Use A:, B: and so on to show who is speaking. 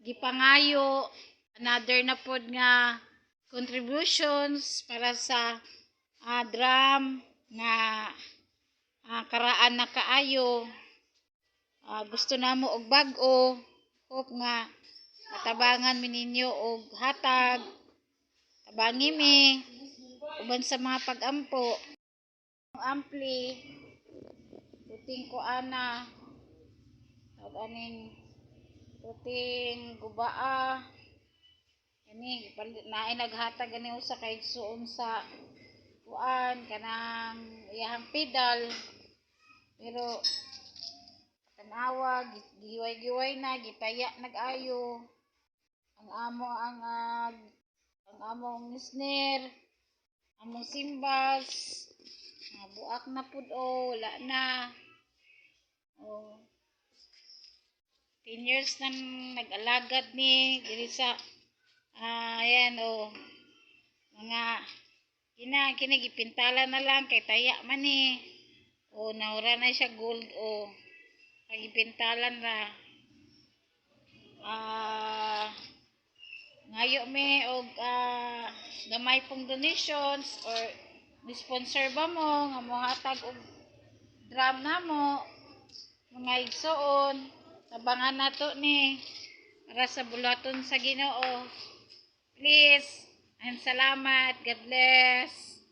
A: Gipangayo another na pod nga contributions para sa drum nga karaan na kaayo. Gusto namo og bag-o. Hope nga matabangan mi ninyo og hatag. Tabangi mi uban sa mga pagampo. Ampli puting ko ana, tawag aning puting gubaa kani, naay naghatag gani usa ka igsuon sa kuan, kanang iyahang pedal, pero tanawa, gihiway-giway na, gitaya nag-ayo ang amo ang among snare, among cymbals, buak na pud o wala na. Oh, 10 years nang nag-alagad ni diri sa ayan oh, mga kina kini gipintala na lang kay taya man ni. Oh, nawara na siya gold. Oh, gipintalan ra. Ngayo mi og gamay pong donations or sponsor ba mo nga mohatag og drum namo, mga igsuon. Tabangan nato ni para sa buluhaton sa Ginoo, please, and salamat. God bless.